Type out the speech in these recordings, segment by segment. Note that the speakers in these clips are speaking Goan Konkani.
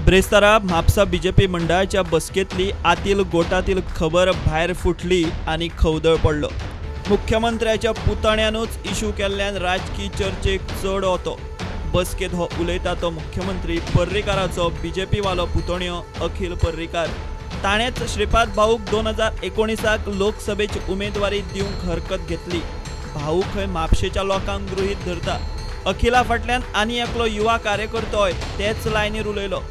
ब्रेस्तारा म्हापसा बीजेपी मंडळाच्या बसकेंतली आतील गोटातील खबर भायर फुटली आनी खवदळ पडलो. मुख्यमंत्र्याच्या पुतण्यानूच इशू केल्ल्यान राजकी चर्चेक चड ओतो. बसकेंत हो उलयता तो मुख्यमंत्री पर्रीकाराचो बीजेपी वालो पुतण्यो अखिल पर्रीकार. ताणेंच श्रीपाद भाऊक 2019 लोकसभेची उमेदवारी दिवंक हरकत घेतली. भाऊ खंय म्हापशेच्या लोकांक गृहीत धरता. अखिला फाटल्यान आनी एकलो युवा कार्यकर्तोय तेच लायनीर उलयलो.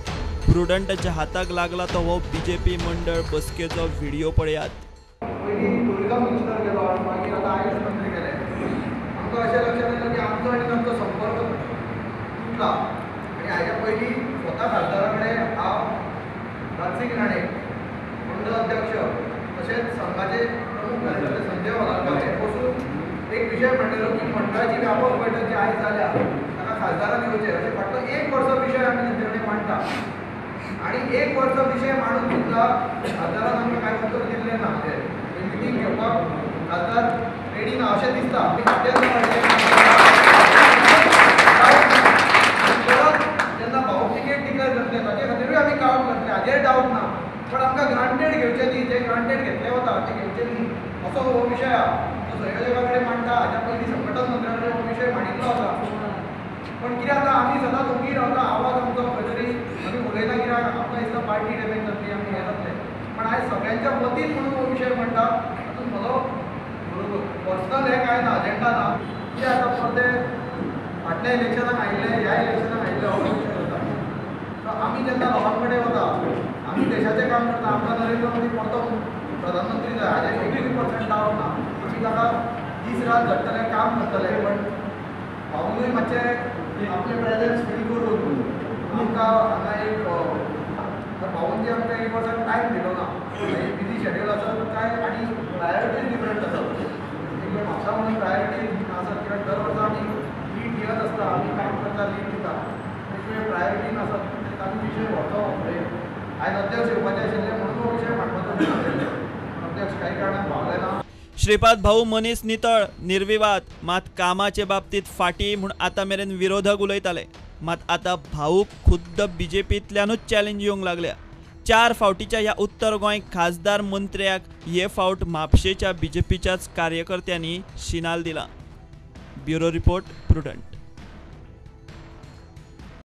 प्रुडंटाच्या हाताक लागला तो हो बीजेपी मंडळ बसकेचो व्हिडिओ पळयात. टुरिझम मिनिस्टर गेलो आनी मागीर आतां आयुष मंत्री गेले. आमकां अशें लक्षात येयलें की आमचो आनी तांचो संपर्क तुटला. आनी हाज्या पयलीं स्वता खासदारा कडेन हांव, राजसिंग राणे मंडळ अध्यक्ष, तशेंच संघाचे प्रमुख कार्यकर्ते संजय वलारकर हे बसून एक विशय मांडलेलो की मंडळाची व्यापक बैठक जी आयज जाल्या ताका खासदारान येवचें अशें फाटलो एक वर्स विशय आमी तेंचे कडेन मांडटा. आनी एक वर्स विशय मांडून सुद्दां खासदारान आमकां कांय उत्तर दिल्लें ना. म्हणजे मिटींग घेवपाक खासदार रेडी ना अशें दिसता. परत जेन्ना भाऊ तिकेट डिक्लेर करतले ताजे खातीरूय आमी काम करतले, हाजेर डावट ना. पण आमकां ग्रांटेड घेवचें न्ही, जे ग्रांटेड घेतले वता ते घेवचे न्ही असो हो विशय आहा. तो संयोजका कडेन मांडटा. हाज्या पयलीं संघटन मंत्र्या कडेन हो विशय मांडिल्लो आसा. पण कितें जाता, आमी सदांच ओगी रावता. आवाज आमचो खंय तरी आमी उलयना कित्याक आमकां दिसता पार्टी डॅमेज जातली, आमी हें जातलें. पण आयज सगळ्यांच्या वतीन म्हणून हो विशय मांडटा. तातूंत म्हजो पर्सनल हें कांय ना, अजेंडा ना. कितें आतां परते फाटल्या इलेक्शनाक आयिल्ले, ह्या इलेक्शनाक आयिल्ले हो विशय जाता. सो आमी जेन्ना लोकां कडेन वता, आमी देशाचें काम करता. आमकां नरेंद्र मोदी परतो प्रधानमंत्री जाय हाजेर 80% डावट ना. आमी ताका दीस रात झडटले, काम करतले. पण भाऊनूय मातशें आपलें प्रेजन्स फील करून आमकां हांगा एक भाऊन जे आमकां एक वर्साक टायम दिलो ना, बिजी शेड्यूल आसत काय आनी प्रायोरिटीज डिफरंट आसत. एक वेळ म्हापसा म्हणून प्रायोरिटीज आसत कित्याक दर वर्सा आमी लीड दियत आसता, आमी काम करता, लीड दिता. एक वेळ प्रायोरिटी नासत तरी आमी विशय व्हरतो फुडें. आयज अध्यक्ष येवपाचे आशिल्ले म्हणून हो विशय मांडपाचो आशिल्ले, अध्यक्ष कांय कारणान पावले ना. श्रीपाद भाऊ मनीस नितळ, निर्विवाद, मात कामाचे बाबतीत फाटी म्हूण आतां मेरेन विरोधक उलयताले. मात आतां भाऊक खुद्द बीजेपींतल्यानूच चॅलेंज येवंक लागल्या. 4 फावटीच्या ह्या उत्तर गोंय खासदार मंत्र्याक हे फावट म्हापशेच्या बीजेपीच्याच कार्यकर्त्यांनी शिनाल दिला. Bureau report, Prudent.